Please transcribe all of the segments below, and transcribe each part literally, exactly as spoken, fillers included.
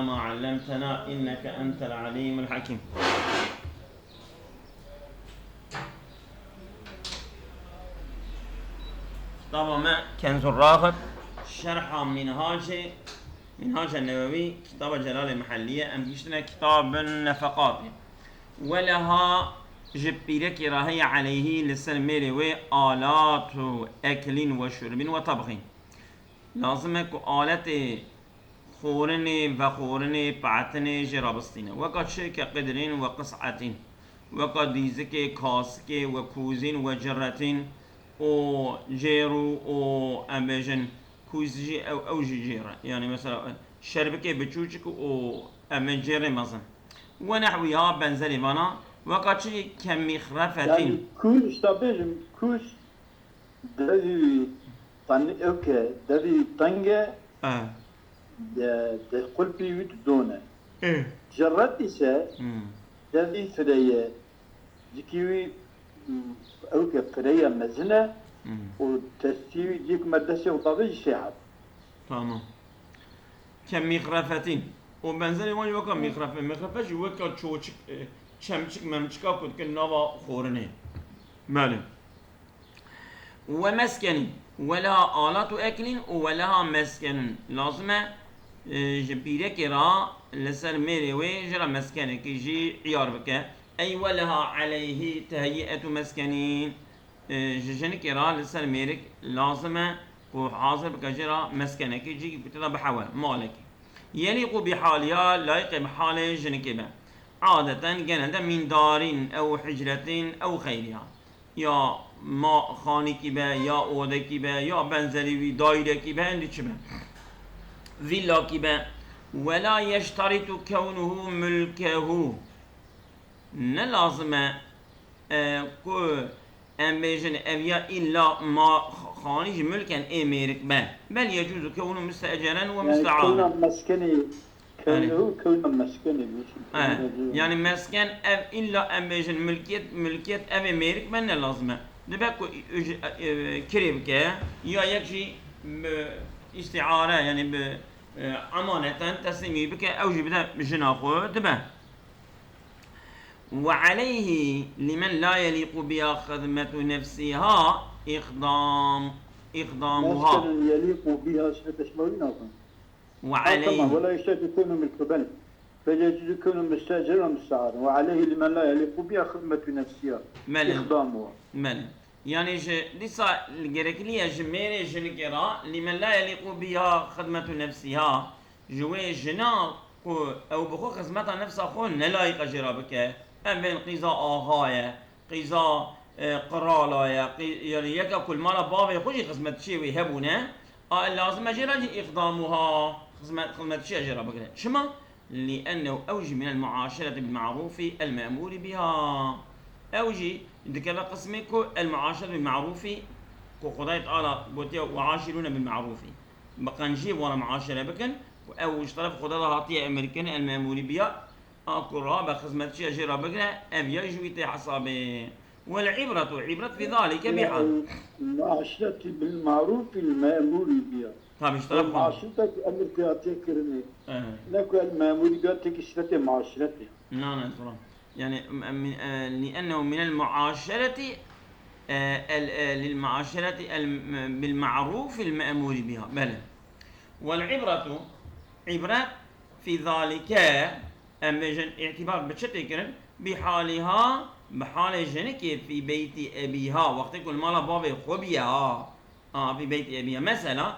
ما علمتنا إنك أنت العليم الحكيم. Kitaba me Kenzur Raxib, Şerha Minhacê, Minhaca Newewî, Kitaba Celalê Mihelliye, em gihiştine Kitabın Nefeqatê. Weleha ji pîrekê re heye aleyhî li ser mêrê wê alatu eklin ve şurbin ve tabxin. Lazim e ku aletê xwarinê, vexwarinê, petinê jê re bistîne. Weka çi? Ke qidrin ve qis'etin. Weka dîzikê, kasikê ve kûzin ve ciretin û cêr û, û em bêjin kûz jî ew, ew jî cêr e. Yani mesela şerbikê biçûçik û em ê cêrê mezin. Ve nehwiha, benzerî vana, weka çi? Ke mîxrefetin. Yani kûz, işte bêjim, kûz devî wî teng, ew ke devî wî teng e, Eh. de, de qulpî wî didone. Eh. Cerret ise Hmm. devî fireye, dikî wî, hmm, ew ke fireye mezin e Hmm. û testî wî diyek me destê û tavê jî sê heb. Tamam. Ke mîxrefetin. Û benzerê wan jî weka mîxrefe. Mîxrefe jî weka çoçik, e, çemçik memçika ku dikin nava xwarinê. Belê. Ve meskenin. Weleha alatu eklin û weleha meskenin. Lazim e, e, ji pîrekê re li ser mêrê wê jê re meskenekî jî îyar bike. Ey weleha aleyhî tehyiyetu meskenin. E, ji jinikê re li ser mêrik lazim e ku hazir bike jê re meskenekî, cihekî ku tê de bihewe, malekî. Yelîqu bi haliha, layiqê bi halê jinikê be. Adeten, genelde, min darin ew hicretin ew xeyriha. Ya ma xanîkî be, ya odekî be, ya benzerî wî, dairekî be, hindî çi be. Vîllakî be. Wela yeşteritu kewnuhu mulkehu. Ne lazim e, e, ku em bêjin ev ya îlla ma xanî ji milkên ê mêrik be. Bel yecuzu kewnu musteceren ve Yani musteanen. kewna meskenê, Yani. kewnu, kewna meskenê bêjin. E, Kewna cî. yani mesken ev îlla em bêjin milkiyet, milkiyet ev ê mêrik be ne lazim e. Dibe ku ji, e, kirê bike ya yek jî bi îstiare, yani bi, e, emaneten teslîmî bike, ew jî bide jina xwe dibe. Ve aleyhi limen la yelîqu biha xidmetu nefsiha iqdam-, iqdamuha. Meskenun yelîqu biha şirke şmawî nakin. Ve Ha, tamam. aleyhi. Ve la yeştetu kewnu milku ben. Fe yecuzu kewnu müsteceren ve müstearen. Ve aleyhi limen la yelîqu biha xidmetu nefsiha Belê. iqdamuha. Belê. Yani ji, dîsa gerekli ye ji mêrê jinikê re, limen la yelîqu biha xidmetu nefsiha, ji wê jina ku ew bi xwe xizmeta nefsa xwe ne layiq e jê re bike. Em bên qîza axa ye, qîza, e, qirala ye, qî-, yani yeke ku li mala bavê xwe jî xizmetçiyê wê hebûne, a, lazim e jê re jî îqdamuha, xizmet-, xizmetçiya jê re bigire. Çima? Liennehu ew jî minel muaşereti bil ma'rufi el me'muri biha. Ew jî dikeve qismê ku el muaşereti bil ma'rufi, ku Xwedayê Teala gotiye, "Ve aşirûne bil ma'rufi." Bi qenciyê bi wan re muaşere bikin, ku ew ji teref Xweda de hatiye emirkirin, el me'muri biha, a ku rabe xizmetçiya jê re bigire, ev ya ji wî tê hesabê. Wel ibretu, ibret fî zalike bî hal. Muaşereti bil ma'ruf il memuri biya. Tabii, işte, Ev tamam. Muaşerete ki emir pê hatiye kirinê. Evet. Ne ku el memuri biya, tek şirete muaşerete. Na, na, tamam. Yani, em, em, e, لأنه من المعاشرة, e, el, e, للمعاشرة ال-, بالمعروف المأمور بها. Belê. Wel ibretu, ibret fî zalike, em bêjin, îtîbar bi çi tê kirin? Bi haliha, bi halê jinikê fî beyti ebiha, wextê ku li mala bavê xwe biye ha. A, fî beyti ebiha. Mesela,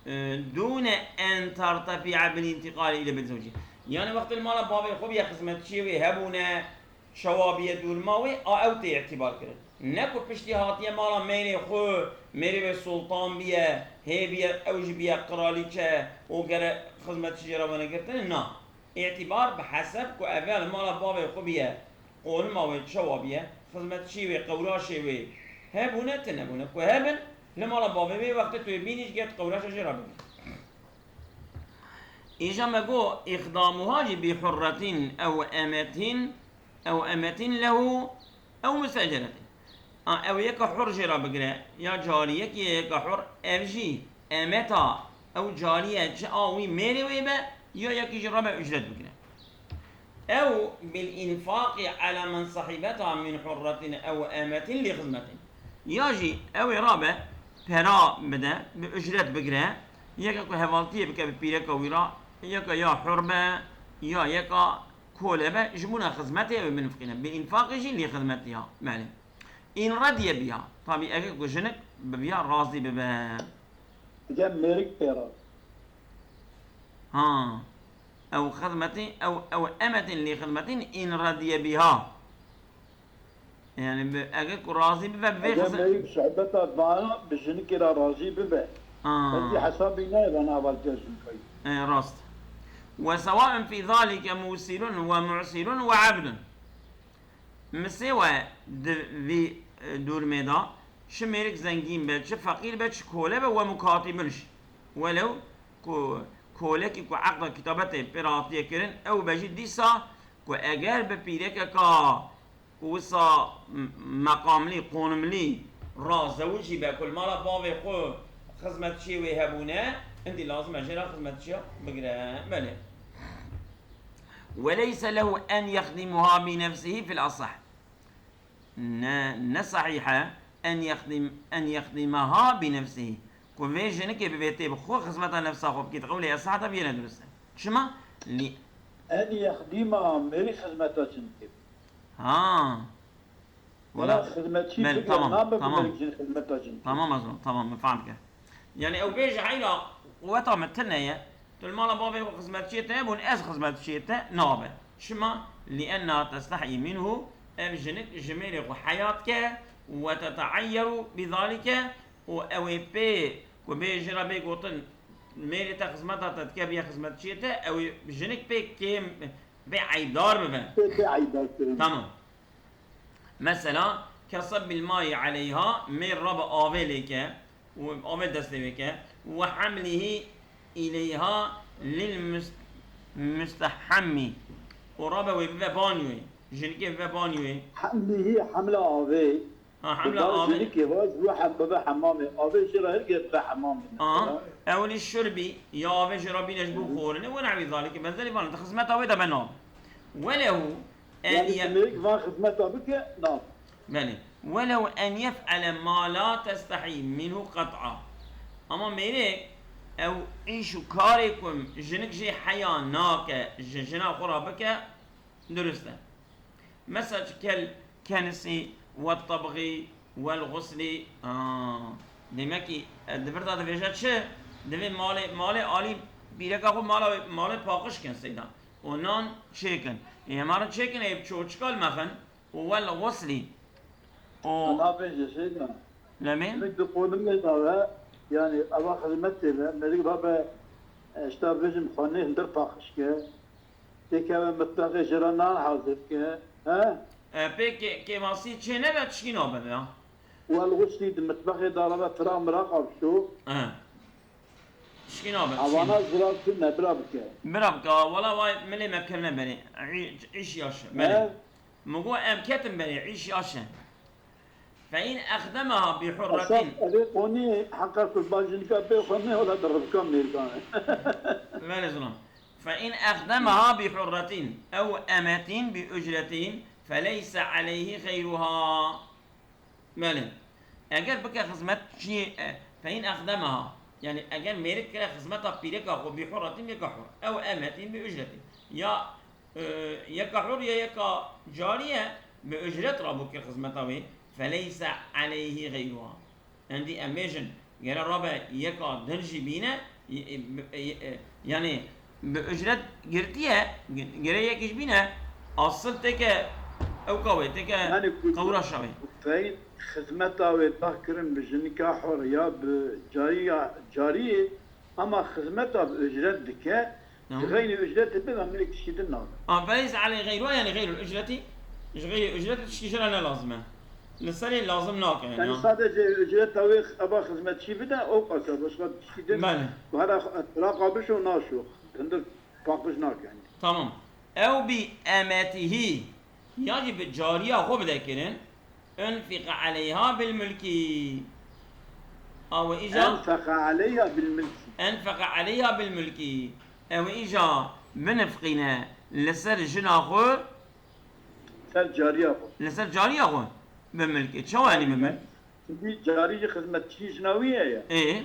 e, dûne en tertefi'a bil întiqalî île beyt zewcî. Yani wextê li mala bavê xwe biye, xizmetçiyê wê hebûne, şewa biye dû li ma wê, a ew tê îtîbar kirin. Ne ku piştî hatiye mala mêrê xwe, mêrê wê sultan biye, hê biye, ew jî biye qiralîçe û gere xizmetçî jê re wene girtin, na. Îtîbar bi heseb ku ev ya li mala bavê xwe biye, qolima wê çawa biye, xizmetçî wê, qewraşê wê hebûne, tune bûne. Ku hebin, li mala bavê wê wextê tu yê bînî jî get qewraşa jê re bigre. Îja me got, îxdamuha jî bi hurretin ew emetin, ew emetin lehu ew musteceretin. A, ew yeka hur jê re bigire, ya cariyekî ye yeka hur, ev jî emeta, ew cariye çi a wî mêrê wê be, Ya yekî jî rabe ucret bigire. Ew bil infaqi ala men sahibeta min hurretin ew emetin li xizmetin. Ya jî ew ê rabe pera bide, bi ucret bigire, yeke ku hevaltiyê bike bi pîreka wî ra, yeke ya hur be, ya yeka kole be, ji bona xizmetê ew ê binfiqîne. Bil infaqi jî li xizmetiha. Belê. In rediye biha. Tabî eger ku jinik bi biha razî bibe. Gel mêrik pê re. Ha. Ew xizmetî, ew, ew emetin li xizmetin in rediye biha. Yani bi, eger ku razî bibe bi vê Eger xizm- mêrik sohbeta vana bi jinikê re razî bibe. Ha. Belkî hesabî nayê vana hevaltiya jinikayî. E, rast. Ve sewaun fî zalike musirun ve mu'sirun ve abdun. Misê we di vî, e, durmê de çi mêrik zengîn be, çi feqîr be, çi kole be, we mukatibin jî. Welew ku kolekî ku eqda kitabetê pê re hatiye kirin, ew be jî dîsa ku eger bi pîrekeka ku wisa m-, meqamlî, qonimlî ra zewicî be, ku li mala bavê xwe xizmetçiyê wê hebûne, hindî lazim e jê re xizmetçiya bigire. Belê. Ve leyse lehu en yexdimuha bi nefsihi fil asah. Ne, ne sahîh e en yexdim-, en yexdimaha bi nefsihi. Ku vê jinikê bivê tê bi xwe xizmeta nefsa xwe bikît. Qewlê esah de biyene dirust e. Çima? Li En yexdima mêrî xizmeta jinikê. Ha. Wala Wala xizmetçî bel, fikre tamam, nabe tamam. Mêrî jin xizmeta jinikê. Tamam Azam, tamam, min fehm kir. Yani ew bêje heyra quweta min tune ye. Tu li mala bavê xwe xizmetçiyê te nebûn, ez xizmetçiyê te nabe. Çima? Li enna testehî minhu, ev jinik ji mêrê xwe heya dike, ve teteeyyeru bi zalike, û ew ê pê ku bê jê re bê gotin, mêrê te xizmeta te dike, biye xizmetçiyê te, ew ê jinik pê kêm, bê eyîbdar bibe. Pê, pê eyîbdar kirin. Tamam. Mesela, kesebbil mayi aleyha, mêr rabe avê lêke, û avê destê wê ke, ve hamlihi ileyha lil mus-, mustehammi. Û rabe wê bibe banyoyê, jinikê bibe banyoyê. Hamlihi, hamla avê. Ha, hamla Biba avê. Jinikê va ji we hem-, bibe hemamê. Avê jê re hilge bibe hemamê. Aha. Mesela. Ew li şurbi, ya avê jê re bîne ji bo Hı hı. xwarinê, we nehwî zalikê, benderî van, di xizmeta wê de be nabe. Welehu en Yani ye- mêrik van xizmeta bike, na. Belê. Welew en yef'ale ma la testehî minhu qet'a. Ama mêrek ew îş û karê ku jinik jê heya nake, ji jina xwe re bike, dirust e. Mesela kel kenisi ve tabği vel ğusli. Aa, demek ki, e, di vir de dibêje çi? Divê malê, malê alî pîreka xwe mala wê, malê paqij kin seyda. û nan çêkin. Ê hemarin çêkin, ê bi çoçika li me xin û wel xuslî. Û Nabêje şeyda. Lemê? Hinek di qonimê da ve, yani eva xizmetê ve, merik rabe, e, işte bêjim xanê hundir paqij ke, têkeve mitbexê jê re nan hazir ke, he? E, pê kê-, kêmasî çê nebe, tişkî nabe ya. Wel xuslî di mitbexê da rabe, tira mira qabşo. E. Tişkî nabe, tişkî Evana nabe. Zira tu nebira bike. Bira bike, wala vay milê me kirine berê. Î-, îş yaş e. Belê. He? Min got em ketin berê, îş yaş e. Fe in exdemeha bi hurretin. Esas evê qonî heqa kurban jinika pê xwe ne, wala di rivka mêrkan e. Belê zilam. Fe in exdemeha bi hurretin ew emetin bi ucretin fe leyse aleyhi xeyruha. Belê. Eger bike xizmetçiyê, e, fe in exdemeha, yani eger mêrik kire xizmeta pîreka xwe, bi hurretin yeka hur, ew emetin bi ucretin. Ya, e, yeka hur ya yeka cariye bi ucret rabû kir xizmeta wê, fe leyse aleyhi xeyruha. Endî em bêjin, gere rabe yeka din jî bîne, y-, y-, y-, y-, yanî bi ucret girtiye, g-, gere yekî jî bîne, asil têke ewka wê, têke Yani ku qewraşa wê. Feyî xizmeta wê da kirin bi jinika hur ya bi cariya, cariyê, ama xizmeta bi ucret dike, Tamam. Ji xeyrî ucretê bê, em lê tişkî din nabe. A, feleyse aleyhi xeyruha, yani xeyrul ucreti, ji xeyrî ucretê tişkî jê re ne lazim e. Li serê lazim nake, yani, Yani ha. Sadece ucreta wê eba xizmetçî bide, o qasa, başka tişkî din Belê. Ku hera ra qabij û naşo, hindir paqij nake, yani. Tamam. Ew bi emetihi, ya jî bi cariya xwe bide kirin, unfika aleyha bil mulki. A we îja Enfeka aleyha bil mulki. Enfeka aleyha bil mulki. Ew îja binifqîne li ser jina xwe, Ser cariya xwe. li ser cariya xwe bimilkê. Çawa yanî bimilk? Çünkü cari jî xizmetçî jina wî ye ya. Ê,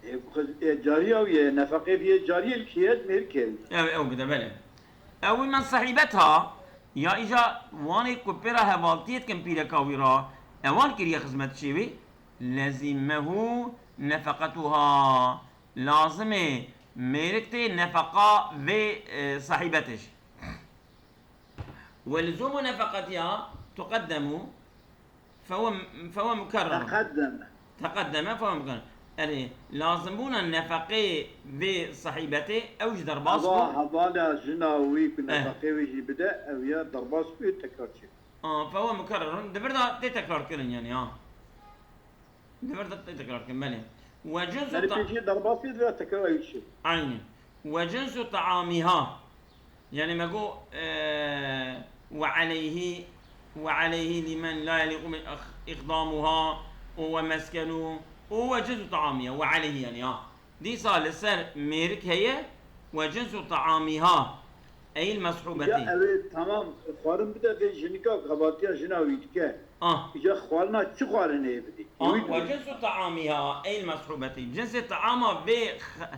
E, bu xiz- e, cariya wî ye, nefeqê vî ye, cariyê li kê ye, mêrikê ye. Ew, ew bide, belê. Ew wî men sahîbetha, ya îja wanê ku pê re hevaltiyê dikin pîreka wî re, ewan kiriye xizmetçî wî, lezimehu nefeqetuha. Lazimê mêrik tê nefeqa vê, e, sahîbetê jî. Ve lizûmu nefeqetiha tuqeddemu fewe, fewe mukerrer. Teqeddeme. Teqeddeme fewe mukerrer. Erê, lazimbûna nefeqê vê sahîbetê ew ji derbas Hava, bû. Havala jina wî ku Eh. nefeqê wî jî bide, ew ya derbas bû, tekrar çê. Aa, fewe mukerrerun. Di vir de tê tekrar kirin yani ha. Di vir de tê tekrar kirin, belê. Ve cunsu Yani ta- pêşî derbas bê, tekrar ew çê. Aynen. Ve cunsu taamiha. Yani me got, e, ve aleyhi, ve aleyhi limen la yeliqu min ix- iqdamuha û ve meskenu û ve cunsu taamiha. Ve aleyhi yani ha. Dîsa li ser mêrik heye ve cunsu taamiha. Eyl Ya meshûbetî. ew ê tamam xwarin bide vê jinika ku hevaltiya jina wî dike. Ah. Îca xwarina çi xwarinê bidî? Ah, Wî ve cunsu taamiha eyl meshûbetî. Cinsê taama vê x-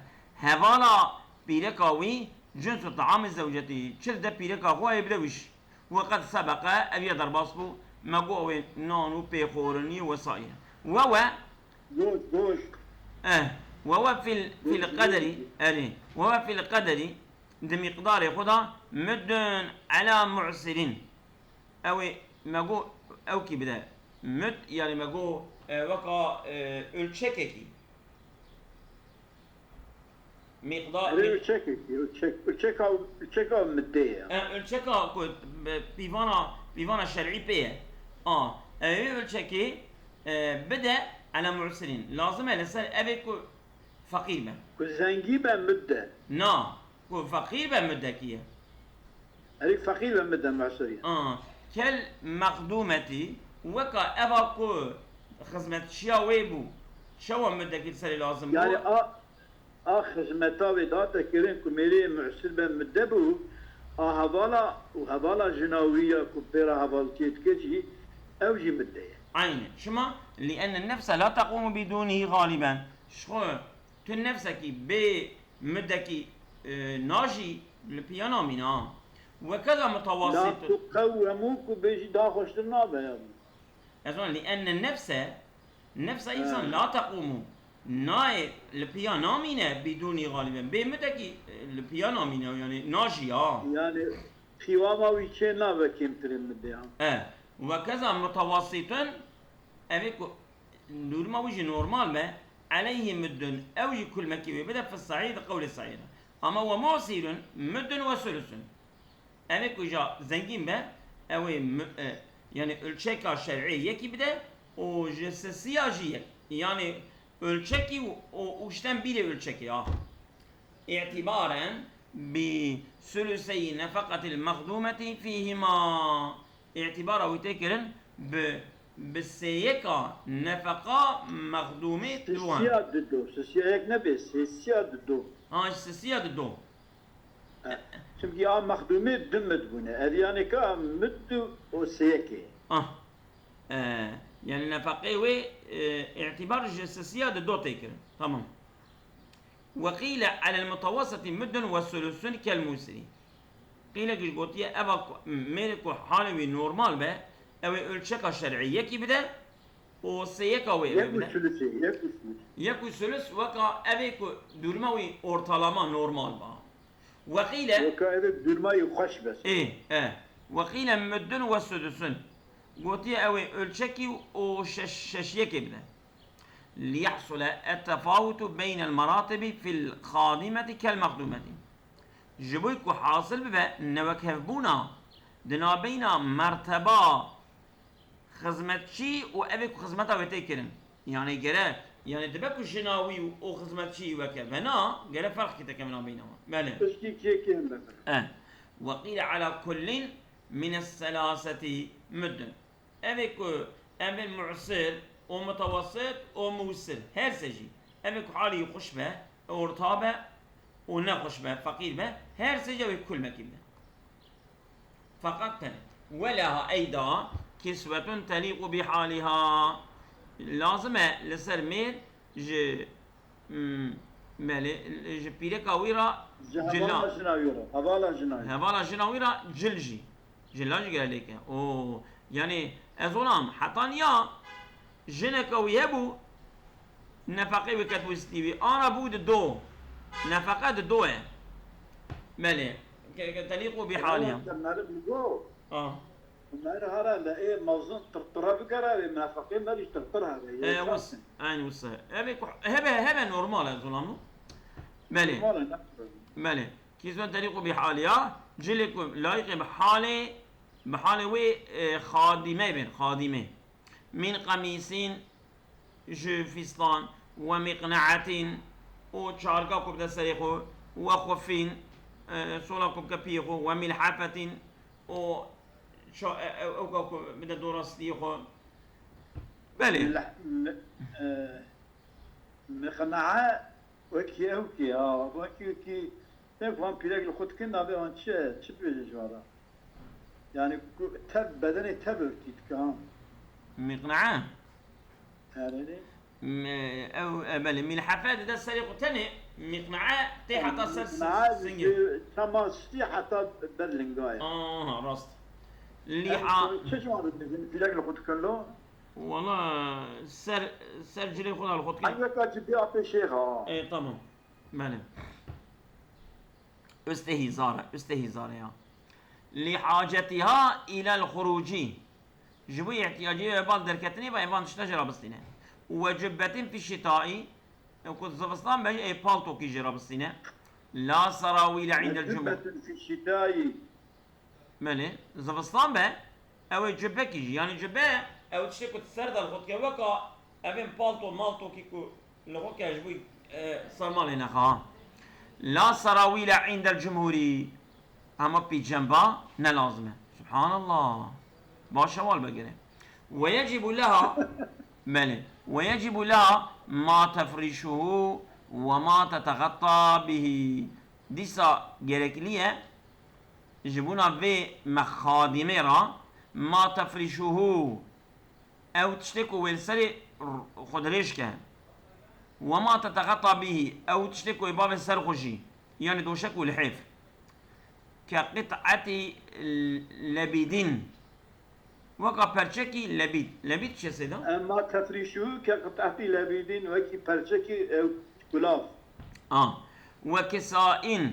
hevala pîreka wî, cunsu taamê zewcetî. Çi dide pîreka xwe ê bide wî jî. Ve qed sebeqe, ev ya derbas bû. Me got ew ê nan û pêxorinî û wesaîr. Ve we, Goş, goş. eh, ve we fil, fil qederî, erê. Ve we fil qederî, di miqdarê xwe de, muddun ala mu'sirin. Ew ê me got ew kî bide. Mud, yani me got, e, weka, e, ölçekekî. Miqdar, Erê ölçekekî, ölçek, ölçeka, ölçeka middê ye. E, ölçeka ku, e, pîvana, pîvana şer'î pê ye. A, ew ê ölçekê, e, bide ala mu'sirin. Lazim e li ser evê ku feqîr be. Ku zengî be midde. Na, ku feqîr be middekî ye. Erê feqîr be midde mu'sir ye. A, kel mexdûmetî, weka eva ku xizmetçiya wê bû, çawa middekî li serê lazim bû? Yani a, a xizmeta wê date kirin ku mêrê mu'sir be midde bû, a hevala û hevala jina wî ya ku pê re hevaltiyê dike jî, ew jî midde ye. Aynen. Çima? Li'enne nefse la tequmu bidûnihî galiben. Ji xwe tu nefsekî bê middekî, e, najî li piya namîne. Ve keza La mutawasîtun. Tuqewwemu ku bêjî daha xweştir nabe ya. Ez wan, li'enne nefse, nefsa Ha. însan la tequmu. Nayê li piya namîne bidûnî galiben. Bê middekî, e, li piya namîne, yani najî ya. Yani qîwama wî çê nabe kêmtirê middê ya. E, ve keza mutawasîtun, evê ku dûrma wî jî normal be, aleyhî muddun, ew jî kulmekî wê bide, fi sahîh, di qewlê sahîh de. Ama ve mu'sirun, muddun ve sulusun. Evê ku ja zengîn be, ew ê mi-, e, yani ölçeka şer'î yekî bide û ji sisiya jî yek. Yani ölçekî û, û, û ji ten bîrê ölçekê, ha. Îtibaren bi suluseyî nefeqetil mexdûmetî fîhîma. Îtibara wî tê kirin bi, bi sêyeka nefeqa mexdûmê di wan. Sisiya dido, sisiya yek nebe, sisiya dido. Ha, ji sisiya dido. E, Çimkî a mexdûmê du mid bûne. Ev yanê ka mid û sêyekê. Ah. E, yani nefeqê wê, e, îtibar ji sisiya dido tê kirin. Tamam. Ve qîle alel mutawasiti muddun ve sulusun kel musiri. Qîle giş gotiye eva ku, mêrê ku halê wî normal be, ew ê ölçeka şer'î yekî bide û sêyeka wê ew ê Yek û bide. sulusê, yek û sulus. Yek û sulus weka evê ku dûrma wî ortalama normal ba. Ve qîle Weka evê dûrma wî xweş be. Ê, e. Ve qîle muddun ve sudusun. Gotiye ew ê ölçekî û şeş, şeş yekê bide. Liyahsule ettefawutu beynel meratibi fil xadimeti kel mexdumeti. Ji bo ku hasil bibe newekhevbûna di nabeyna merteba xizmetçî û evê ku xizmeta wê tê kirin. Yani gere, yani dibe ku jina wî û xizmetçî weke. Ve na, gere ferq kite kevin nabeyna wan. Belê. Piştî kê kêm be. E. Ve qîle ala kullin mines selaseti muddun. Evê ku em bên mu'sir û mutawassit û musir. Her se jî. Evê ku halî xweş be, orta be, û nexweş be, feqîr be, her sê cewê kulmekî bide. Feqet tenê. Weleha ey da kiswetun telîqu bihaliha. Lazim e li ser mêr ji, hmm, belê, ji pîreka wî re Ji cila. Hevala jina wî re. Hevala jina wî re. Hevala jina wî re cil jî. Cila jî gere lê ke. O, yanî ez olam heta niya jineke wî hebû, nefeqê wî ketibû stî wî. Ana bû di do. Nefeqe di do ye. Belê. Ke, ke telîqu bihaliha. Meriv li go. Ah. Meriv here le ê mezin tirtire bigere, wê nefeqê meriv tirtir here. E, wis, eyn wis e. Hebe ku, hebe, hebe normal e, zulamno. Belê. Normal e, ne problem. Belê. Kîzon telîqu bihaliha, cilê ku layiqê bi halê, bi halê wê, e, xadîmê bên, xadîmê. Min qemîsîn, ji fîstan, we miqne'etin, û çarka ku bide serê xwe, we xufîn, e, sola ku bike piyê xwe, we milhefetin, û ça-, e, e, ewka ku bide dora stiyê xwe. Belê. Mil-, mi-, e, miqne'e wekî ewkî, ha, wekî, wekî, tek wan pîrek li xwe dikin, navê wan çi ye? Çi dibêje ji wan re? Yani ku tev, bedenê tev örtî dike, ha. Miqne'e? Erê. M-, ew, e, belê, milhefe dide serê xwe tenê, miqne'e tê heta ser s-, Miqne'e singê. Ji çema stî heta ber linga ye. Aha, rast. Lîha- Ew, çi ji wan re dibêjin? Pîrek li xwe dikin lo? Wala ser, ser cilê xwe de li xwe dikin. Ew weka cibê apê şêx ha. E, tamam. Belê. Üstê hîzar e, üstê hîzar e ya. Li hacetiha ilel xuruci. Ji bo ihtiyacê ve bal derketinê ve evan tişta jê rabistîne. Û we cubbetin fi şitaî, e, ku zivistan be, e, paltokî jê rabistîne. La sarawîle indel cumhur. Cubbetin fi şitaî. Belê, zivistan be, ew ê cubekî jî, yanî cube, ew tiştê ku di ser de li xwe dike, weka evên palto, maltokî ku li xwe ke ji bo, e, serma lê nexa. La sarawîle indel cumhurî, hema pîcemba ne lazim e. Subhanallah. Baş e wal begire. Ve yecibu leha, belê, ve yecibu leha ma tefrişuhu ve ma tetegatta bihi. Dîsa gerekli ye, ji bona vê mexadîmê re, ma tefrişuhu, ew tiştê ku wê li serê r-, xwe dirêj ke. Wema tetegatta bihî, ew tiştê ku wê bavê ser xwe jî, yanî doşek û lihêf. Ke qit'etî lebîdîn. Weka perçekî lebîd. Lebîd çi ye Seyda? Ema tefrîşû ke qit'etî lebîdîn, wekî perçekî, e, gulav. A. Ve kisaîn.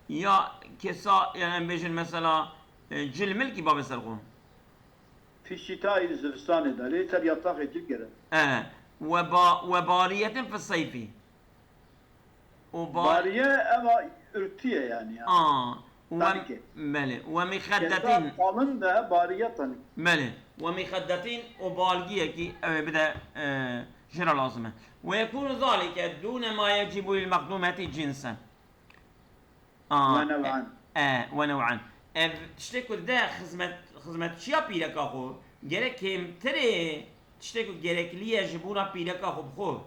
Ya kisa, yani em bêjin mesela, e, cil milkî bavê ser xwe. Fî şîtayî zivistanê de, lê ser yataxê cil gere. E, ve ba-, ve bariyetin fi seyfî. O ba- Bariye eva ürtüye yani ya. A, ve, Sanki. Belê. Ve mixeddetin. Kesa kalın da bariye tanık. Belê. Ve mixeddetin, o balgiyekî ew ê bide, e, jira lazim e. Ve yekunu zalike dune ma yecibu lil mexdumeti cinsen. A, Ve nev'an. E, e, ve nev'an. Ev tiştê ku dide xizmet, xizmetçiya pîreka xwe, gerek kêmtirê tiştê ku gerekli ye ji bona pîreka xwe bi xwe.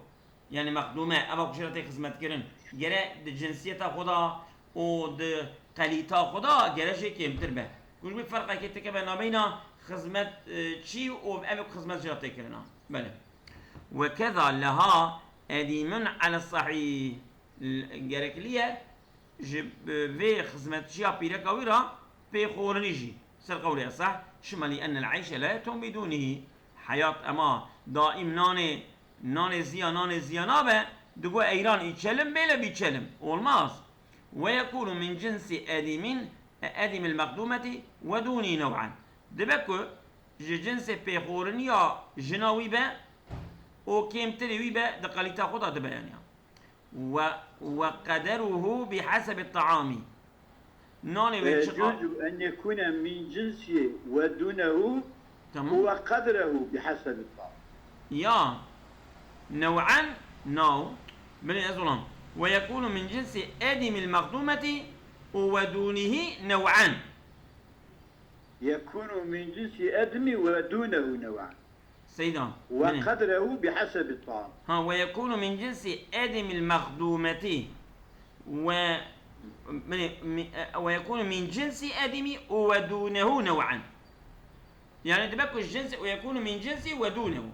Yani mexdûme, eva ku jê re tê xizmetkirin, gere di cinsiyeta xwe de û di qelîta xwe de gere jê kêmtir be. Ku ji bo ferqekê tike be nabeyna xizmet, e, çî û ev ku xizmet jê re tê kirina. Belê. Ve keza leha edîmun ala sahîh. L-, gerekli ye ji, e, vê xizmetçiya pîreka wî re pêxorinî jî ser qewlê eseh, çima li ennel eyşe la yetûn bidûnihî, heyat ema daîm nanê, nanê ziya, nanê ziya nabe, digo eyran îçelim bêle bîçelim. Olmaz. Ve yekûnû min cinsî edîmîn, e, edîmil mexdûmetî ve dûnî new'en. Dibe ku ji cinsê pêxoriniya jina wî be û kêmtirê wî be di qelîta xwe de dibe yani. Ve, ve qederuhu bi hasebi ta'ami. Nanê wê çiqa- Yecuzu en yekune min cinsi ve dunehu Tamam. Ve qedrehu bi hasebi ta'am. Ya. Nev'en, naw. Binê ez olam. Ve yekunu min cinsi edimil mexdumeti ve dunihi nev'en. Yekunu min cinsi edmi ve dunehu nev'en. Seyda, Ve binê. Qedrehu bi hasebi ta'am. Ha, ve yekunu min cinsi edimil mexdumeti. Ve, min, mi, e, ve yekûnu min cinsî edîmî û ve dûnehu new'an. Yani dibe ku ji cinsî, ve yekûnu min cinsî ve dûnehu.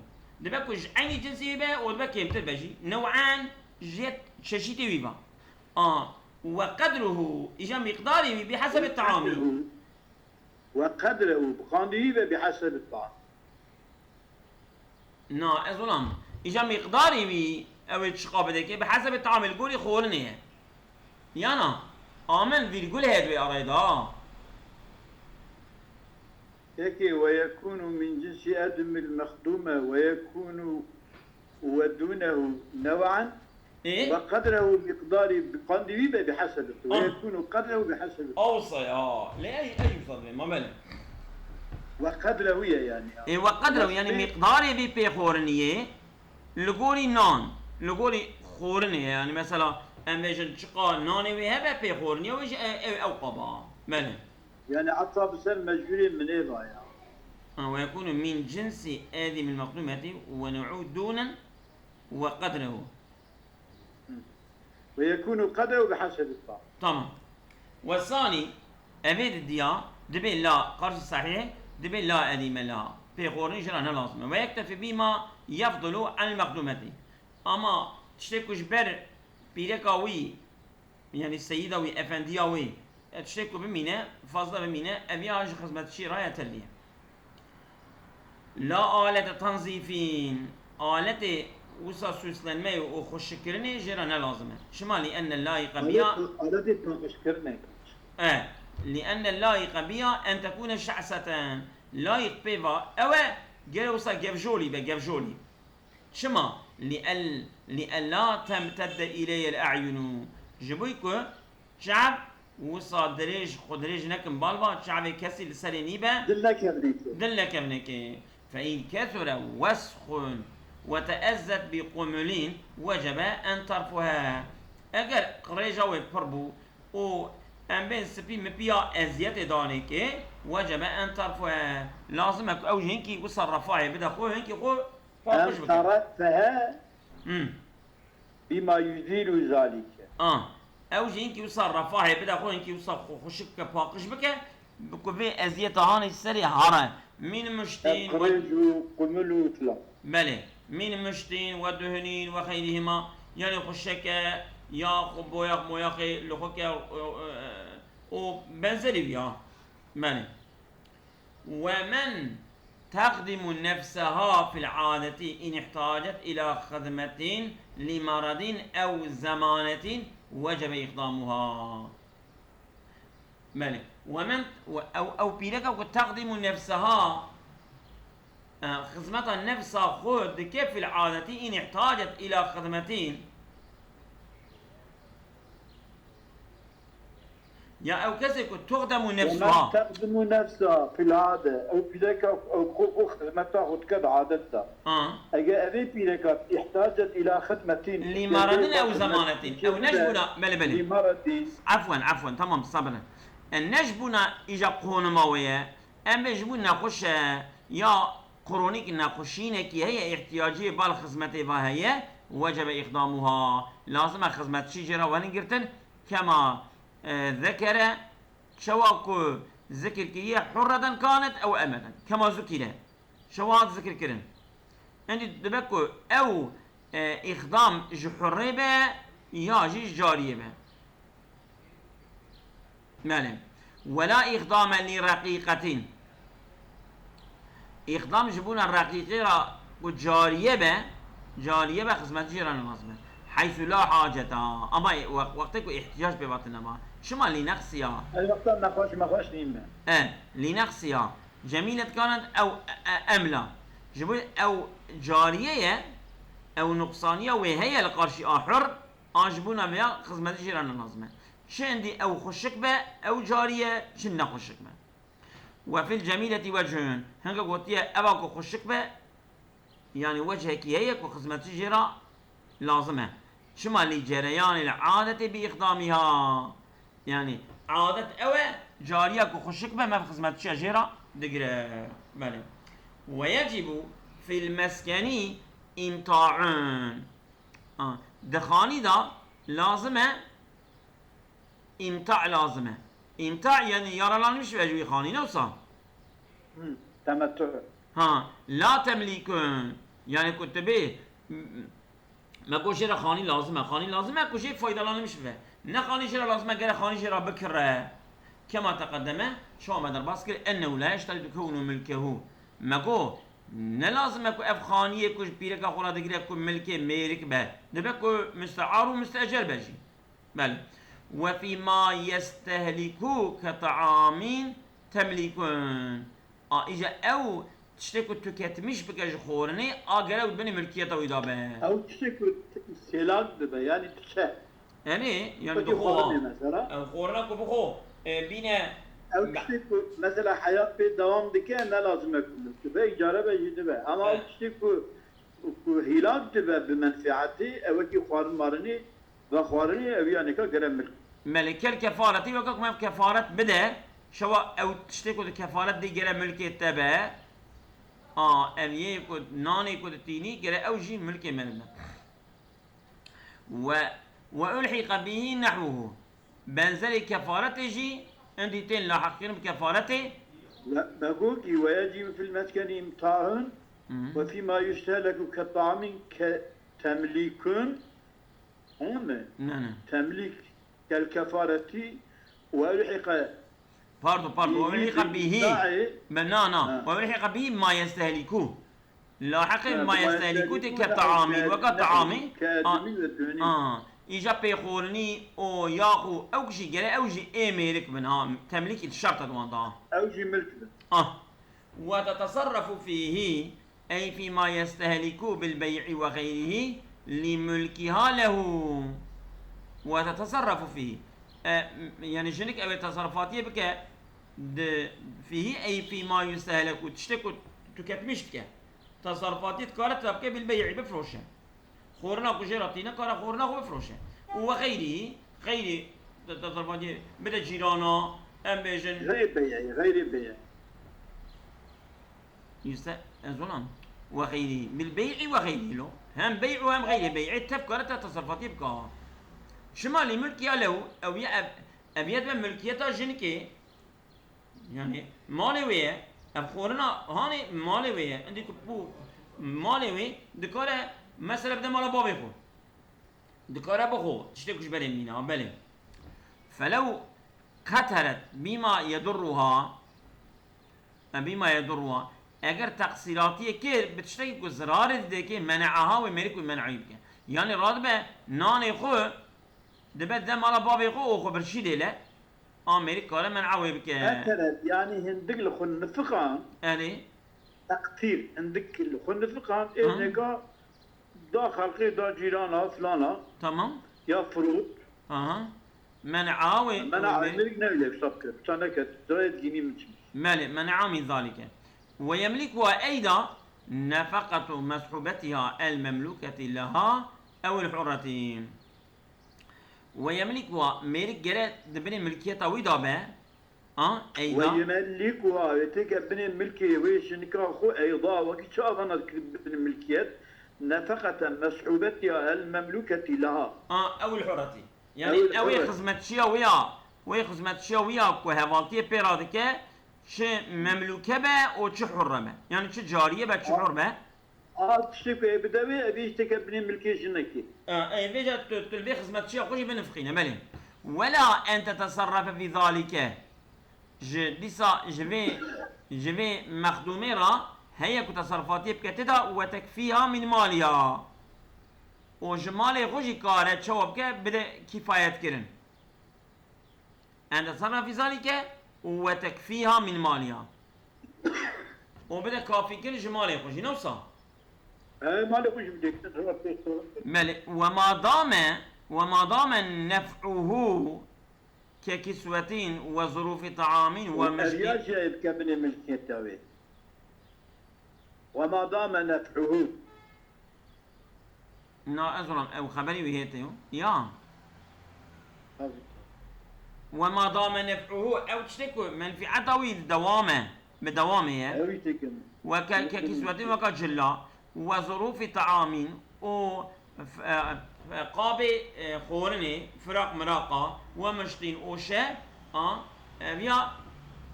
Dibe ku ji eynî cinsî be û dibe kêmtir be jî. New'an jê çeşîtê wî be. A, ve qedruhu, îja miqdarê wî bi hesebê teamî. Ve qedrehu, bi qandî wî ve bi hesebê teamî. Na, ez wilam. Îca miqdarê wî, ew ê çiqa bidekê, bi hesebê teamê li gorî xwarinê ye. Yana, amen vîrgul heye di wê arayê de, ha. Peki, ve yekûnu min cinsî edimil mexdûme ve yekûnu ve dûnehu new'an. Ê? Ve qedrehu miqdarî bi qandî wî be bi hesebê tu. Ah. Ve yekûnu qedrehu bi hesebê tu. Awsa ya. Lê ey, ey wisa divê, ma belê. Ve qedrehu ye yani. Ê, ve qedrehu, yani miqdarê vî pêxoriniyê li gorî nan, li gorî xorinê ye. Yani mesela em bêjin çiqa nanê wê hebe pêxoriniye wê jî e-, ew, ew qaba. Belê. Yani heta bi ser mecbûrê min ê va ya. Ha, ve yekûnu min cinsî edîmil mexdûmetî ve new'u dûnen ve qedrehu. Ve yekûnu qedrehu bi hesebî ta. Tamam. Ve sanî, evê di diya, dibê la, qarşî sehîh, dibê la edîme la. Pêxorin jî ra ne lazim e. Ve yektefî bîma yefdulu anil mexdûmetî. Ama tiştê ku ji ber pîreka wî, yani seyîda wî, efendiya wî, e, tiştê ku bimîne, fazla bimîne, ev ya ji xizmetçî ra yeterlî ye. La alete tanzîfîn, aletê wisa süslenmeyê û xweşikkirinê jê re ne lazim e. Çima? Li enne laîqe biya. Alet-, aletê paqijkirinê. E, li enne laîqe biya en tekûne şe'seten. Laîq pê va ew e, gere wisa gevjolî be, gevjolî. Çima? Li el-, li ella temtedde îleyel e'yunu. Ji bo ku çav wisa dirêj, xwe dirêj nekin bal va, çavê kesî li serê nîbe. Dil nekevneke. Dil nekevneke. Fe in kesure wesxun ve teezzet bi qumulin, wecebe en terfuhe. Eger qirêja wê pir bû û em bên spî mipiya eziyetê danê kê, wecebe en terfuhe. Lazim e ku ew jî hinkî wisa refahê bide xwe, hinkî xwe paqij bike. En terfuhe. Hmm. Bîma yuzîlu zalîke. A, ew jî hinkî wisa refahê bide xwe, hinkî wisa xwe xweşik bike, paqij bike, bi ku vê eziyeta hanê serê hare. Min miştîn. Ev qirêj û qumul û filan. Belê. Min miştîn ve duhnîn ve xeyrihima. Yanê xweşeke ya xwe boyax moyaxê li xwe ke, e, e, û benzerî wî ya. Belê. ومن تخدم نفسها في العادة إن احتاجت إلى خدمة لمرض أو زمانة وجب إخدامها. Belê. ومن و-، ew, ew pîreka ku تخدم نفسها, e, xizmeta nefsa xwe dike في العادة إن احتاجت إلى خدمة. Ya ew kesê ku تخدم نفسها. ومن تخدم نفسها في العادة. Ew pîreka ew xwe, xwe xizmeta xwe dike di adet de. Ha. Eger evê pîreka احتاجت إلى خدمة. لمرض أو زمانة. Ew ne ji bona, belê, belê. لمرض. Efwen, efwen, tamam, sabir. E, ne ji bona îja qonima wê ye. Em bê ji bo nexweş e, ya kronîk nexweşînekî heye, îhtiyaciyê bal xizmetê va heye, وجب إخدامها. Lazim e xizmetçî jê re werin girtin, كما, e, ذكر, çawa ku zikir kiriye, حرة كانت أو أمة. كما ذكر. Çawa hat zikir kirin. Endî dibe ku ew, e, îxdam ji hurrê be ya jî ji cariyê be. Belê. ولا إخدام لرقيقة. Îxdam ji bona reqîqê re ku cariye be, cariye be xizmetçî jê re ne lazim e. حيث لا حاجة. Ama e, wex-, wextê ku îhtiyac pê ve tune ma. Çima لنقصها? Ev wexta nexweş mexweş nîn be. E, لنقصها. جميلة كانت أو, e, أم لا. Ji bo ew cariye ye, ew nuqsaniya wê heye li qarşî a hur, a ji bona vêya xizmetî jê re ne lazim e. Çi endî ew xweşik be, ew cariye, çi nexweşik be. وفي الجميلة وجه. Hinga gotiye, eva ku xweşik be, yani wechekî heye ku xizmetçî jê re lazim e. Çima لجريان العادة بإخدامها. Yani adet ew e, cariya ku xweşik be, me xizmetçiya jê re digire. Belê. ويجب في المسكن إمتاع. Ha, di xanî de lazim e îmta lazim e. Îmta yani yaralanmış ve ji wî xanî ne wisa? Hı, temettü. Ha, la temlîkun. Yani ku tu bê, m-, me ku jê re xanî lazim e. Xanî lazim e ku jê faydalanmış be. Ne xanî jê re lazim e, gere xanî jê re bikire. Kema teqedeme, çawa me derbas kir, ennehu la yeşteritu kewnu milkehu. Me ku ne lazim e ku ev xaniyê ku ji pîreka xwe re digire ku milkê mêrik be. Dibe ku mistear û mistecer be jî. Belê. Ve fî ma yestehliku ke ta'amîn temlîkun. A, îja ew tiştê ku tüketmiş bike ji xwarinê, a gere ew binê milkiyeta wî de be. Ew tiştê ku t-, îstîhlak dibe, yani diçe. Erê, yani Wekî dixwe xwarinê ha. Mesela. Ew xwarina ku bixwe, e, bîne. Ew tiştê ku mesela heyat pê dewam dike, ne lazim e ku milk dibe, îcare be jî dibe. Ama ew tiştê ku, ku hîlak dibe bi menfeetê, ew wekî xwarin marinê, vexwarinê, ew ya nêka gere milk. Melê kel kefaretî weke ku me kefaret bide, şewa ew tiştê ku di kefaret dê gere milkê te be, a, ev yê ku nanê ku ditînî gere ew jî milkê me be. Ve, ve ulhîqe bihî nehwuhu. Benzerê kefaretê jî, endî tên lahiqkirin bi kefaretê. Begokî ve yecîbu fil meskeni imtahun Hı. ve fîma yustehleku ke ta'amîn ke temlîkun. Tamam mı? Ne, ne. Temlîk kel kefareti ve ulhiqe Pardon, pardon. Ve ulhiqe bihî. Be, na, na. Ve ulhiqe bihî ma yestehliku. Lahiqê ma yestehliku tê ke taamî, weka taamî. Îja pêxorinî û yaxu ew kişî gere ew jî ê mêrik bin ha. Temlîkî şert e di wan da. Ew jî milk bin. Ah. Ve teteserrefu fîhî, ey fî ma yestehliku bil bey'i ve xeyrihî li mulkiha lehu. Ve teteserrefu fîhî. E, yani jinik ew ê teserrufatiyê bike di fîhî ey fî ma yestehleku, tiştê ku tüketmiş dike. Teserrufatiyê dikare tira bike bil bey'i, bifroşe. Xorina ku jê re tîne kare xorina xwe bifroşe. Û ve xeyrî, xeyrî te-, teserrufatiyê bide cîrana, em bêjin. Xeyrê bey'î, xeyrê bey'î. Îşte, ez olam. Ve xeyrî, bil bey'i ve xeyrî lo. Hem bey' û hem xeyrê bey'î tev kare te teserrufatiyê bika. Çima lî mulkiha lehu, ew ya ev, ev yet ve mulkiyeta jinikê, Yani malê wê ye, ev xorina hanê malê wê ye. Endî ku bû malê wê dikare mesela bide mala bavê xwe. Dikare bixwe, tiştê ku ji berê mîne, ha, belê. Felew qeteret bîma yedurruha, e, bîma yedurruha. Eger teqsîratiyê kir, bi tiştekî ku zirarê didê kê, mene'aha wê mêrik wê men'ayî bike. Yani radibe nanê xwe, dibe de mala bavê xwe û xwe birçî dêle. A mêrik kare men'a wê bike. Qeteret, yani hindik li xwe nifiqan. Erê. Teqtîr, hindik li xwe nifiqan, ê neka da xelqê, da cîrana, filana. Tamam. Ya firût. Aha. Men'a wê. Men'a wê mêrik ne wile hesab kir. Pişta neke, dirayet gînî min çi. Melê, men'a min zalike. Ve yemlikuha eyda nefeqetu meshubetiha el memluketi leha ew el hurreti. Ve yemlikuha, mêrik gere di binê milkiyeta wî de be, a, eyda. Ve yemellikuha, wê têke binê milkê wê jinika xwe eyda, wekî çi avana dikir binê milkiyet, nefeqeten meshubetiha el memluketi leha. A, ew el hurreti. Yani ew ê xizmetçiya wî ya, wê xizmetçiya wî ya ku hevaltiyê pê re dike, çi memluke be û çi hurre be. Yani çi cariye be, çi hur be. A tiştê ku ê bide wê, ev ê jî têke binê milkê jinekê. E, ê vêca tu, tu li vê xizmetçiya xwe jî binifiqîne, belê. Wela en teteserrefe fî zalike. Ji dîsa, ji vê, ji vê mexdûmê re heye ku teserrufatiyê bike tê de we tekfîha min maliha. Û ji malê xwe jî kare çawa bike bide kîfayetkirin. En teteserrefe fî zalike û we tekfîha min maliha. Û bide kafîkirin ji malê xwe jî, ne wisa? He, malê xwe jî bidê, rewat pê sorun. Belê, we ma dame, we ma dame nef'uhu ke kiswetin we zurûfî taamîn we Û mejtî. Ev ya jî ê bike binê milkiyeta wê. We ma dame nef'uhu. Na, ez olam, ew xeberî wî hê te yo. Ya. Tabii. We ma dame nef'uhu, ew tiştê ku menfîeta wî dewam e, bi dewamê ye. Ew jî têkin. Weke, ke kiswetin weka cilla. We zurûfî taamîn û f-, e, Qabê, e, xwarinê, firaq miraqa, we miştîn û şe, a, ev ya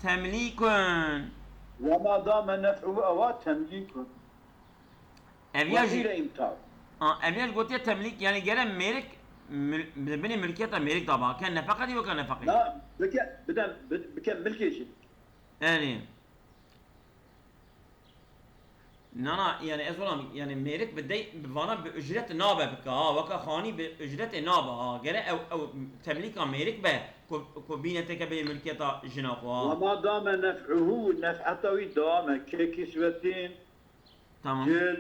temlîkun. Wema dame nef'uhu, ewa temlîkun. Ev ya jî, Wezîre îmta. A, ev ya jî gotiye temlîk, yani gere mêrik mil-, bi binê milkiyeta mêrik da ba. Ke nefeqetî weke nefeqî. Na, bike, bidem, bi-, bike milkê jî. Erê. Na, na, yani ez olam, yani mêrik bi dey, bi vana bi ücret nabe bike, ha, weke xanî bi ücretê nabe, ha. Gere ew, ew temlîka mêrik be, ku, ku bîne têke bê milkiyeta jina xwe, ha. Wema dame nef'uhu, nef'eta wî dewam e. Ke kiswetin, Tamam. cil,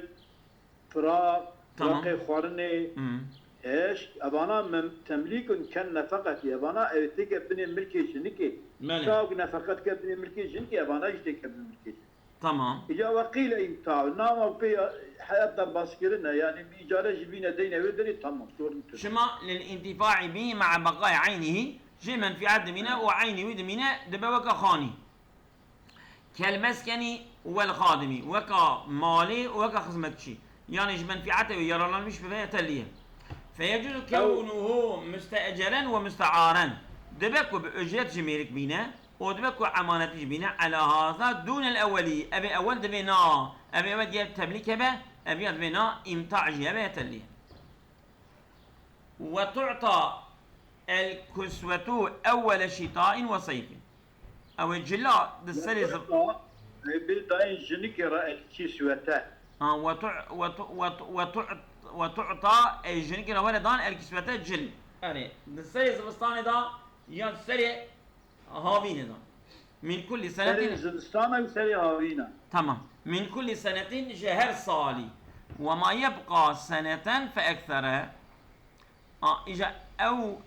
firaq, Tamam. firaqê xwarinê, Hmm. heşt, evana mem-, temlîkun ken nefeqetî, evana ew têke binê milkê jinikê. Belê. Çawa ku nefeqet ke binê milkê jinikê, evana jî têke binê milkê jinikê. Tamam. Îca ve qîle îmta, nama pê heyat derbas kirine, yani bir îcare jî bîne deyne wê derê, tamam, sorun tune. Şima lil intifa'i bihi ma'a baqa'i aynihi, jê menfiat dimîne û eynî wî dimîne, dibe weke xanî. Kel meskenî wel xadimî, weka malê û weka xizmetçî. Yani ji menfiatê wê yararlanmış bibe yeterlî ye. Feyecuzu kewnuhu müsteeceren ve müstearen. Dibe ku bi ücret ji mêrik bîne û dibe ku emanetî jî bîne. Ala haza dûnel ewelî. Evê ewel divê na. Evê ewel diye temlîk hebe. Ev ya divê na îmta jî hebe yeterlî ye. Ve tu'ta el kusvetu ewwele şitain ve seyfin. Ew ê cila di serê ziv- Ve tu'ta, e, bi dayên jinikê re el kiswete. Ha, ve tu-, ve tu-, ve tu-, ve tu-, ve tu'ta, ê jinikê re were dan el kiswete cil. Yani, di serê zivistanê de ya serê havînê de. Min kulli Serê senetin. zivistana û serê havîna. Tamam. Min kulli senetin, ji her salî. Ve ma yebqa seneten fe eksere. A, îja ew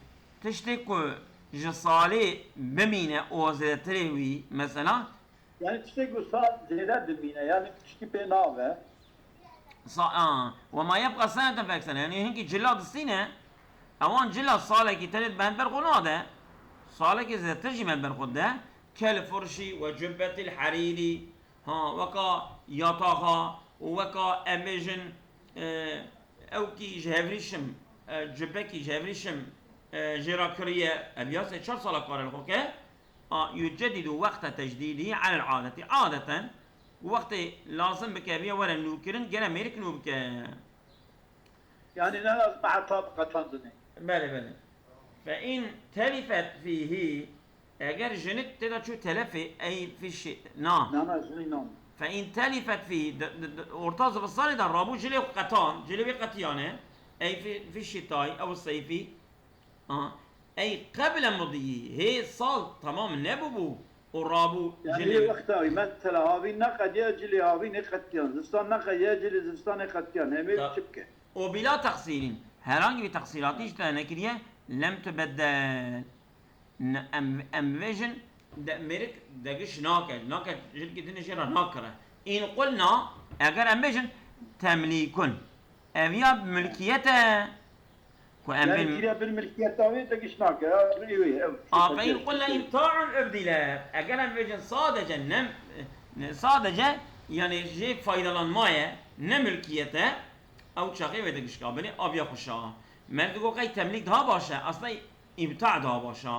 tiştê ku ji salê bimîne û zêdetirê wî, mesela. Yani tiştê ku sal zêde bimîne, yani tiştî pê nabe. Sa-, a, ve ma yebqa seneten fe eksere. Yani hinkî cila distîne, ewan cila salekî tenê di bend ber xwe nade. Salekî zêdetir jî bend ber xwe de. Kel furşî ve cubbetil herîrî. Ha, weka yataxa û weka em bêjin, e, ewkî ji hevrîşim, e, cubekî ji hevrîşim, e, jê re kiriye, ev ya sê çar sala kare li xwe ke, a, yucedidu wexte tecdîdî alel adetî. Adeten, wextê lazim bike, ev ya were nûkirin, gere mêrik nû bike. Yani ne lazim heta bi qetandinê. Belê, belê. Fe in telifet fîhî, eger jinik tê de çû telefê, ey fî şi-, na. Na, na, jinî nam. Fe in telifet fîhî, di, di, di, orta zivistanê de rabû cilê xwe qetan, cilê wê qetiyane, ey fî, fî şitay, ew seyfî. Aha. Ey qeble mudiyî, hê sal temam nebûbû û rabû Yani cilê wê. Wexta wî, mesela havîn neqediya, cilê havînê qetiyan, zivistan neqediya, cilê zivistanê qetiyan, em ê Ta-, çi bike? O bila teqsîrîn, herhangi bir teqsîratî ji te nekiriye, lem tubeddel. Ne, em, em bêjin, de, mêrik degiş nake, nake, jinikê din jê re nakire. În qulna, eger em bêjin, temlîkun. Ev ya milkiyet e. Ku em Yani bêjin kiriya bir milkiyeta wê degiş nake, ya, rê wê, ew, A, fe in qulna îmtaun ubdile. Eger em bêjin sadece nem, ne, sadece, yani jê faydalanma ye, ne milkiyet e, ew çaxê wê digişka binê aviya xweşa. Merdigo qey temlîk daha baş e, aslında îmta daha baş e.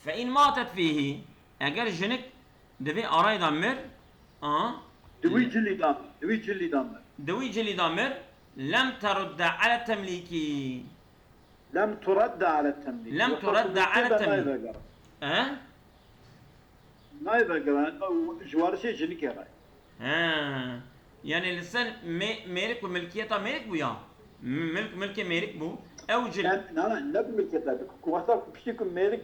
Fe in matet fîhî, eger jinik di vê arayê de mir, a, Di wî cilî de mir, di wî cilî de mir. Di wî cilî de mir, lem terudde ale temlîkî. Lem turedde ale temlîkî. Lem Wexta turedde ku ale milkiyet de temlîkî. Nayê vegeran. E? Nayê vegeran, ew ji warisê jinikê re. He. Yani li ser mê-, mêrik û milkiyeta mêrik bû ya. M-, milk, milkê mêrik bû. Ew cil- Ne, ne, ne, ne bi milkiyeta, bi ku wexta ku piştî ku mêrik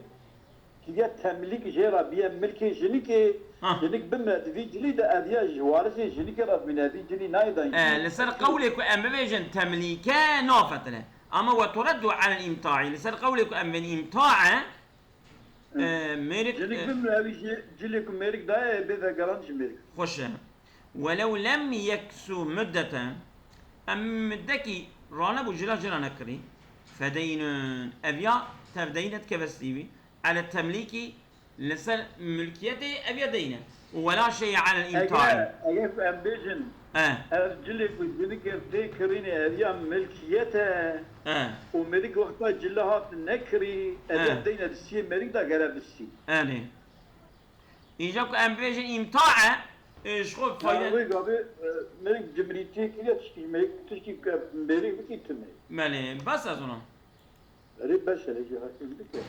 kiriye temlîk jê re biye milkê jinikê, Ha. jinik bimre di vî cilî de ev ya ji warisê jinikê re bimîne, vî cilî nayê dayîn E, jinik. Li ser qewlê ku em bibêjin temlîke nafetine. Ama we tureddu alel îmtaî. Li ser qewlê ku em bên îmta e, E, mêrik, Jinik e, bimre, ew jî cilê ku mêrik daye, bê vegeran ji mêrik. Xweş e. Welew lem yeksu muddeten, em muddekî ranebû cila cila nekirî, fedeynun, ev ya tev deyne dikeve stî wî, ele temlîkî, li ser milkiyetê ev ya deyne. ولا شيء على الإمتاع. Eger, eger ku em bêjin, Eh, ev cilê ku jinikê tê kirînê, ev ya milkiyet e. eh, Û mêrik wexta cile hat nekirî, ev Eh. ya deyne di siyê mêrik de gere bisî. Elê. Îca ku em bêjin îmta e, e, ji xwe Ya fayde. wê gavê, e, mêrik cimrîtiyê kiriye tişkî mêrik, tişkî ku mêrik bikî tune. Belê, bes ez ona. Erê bes e, ji hekim bike.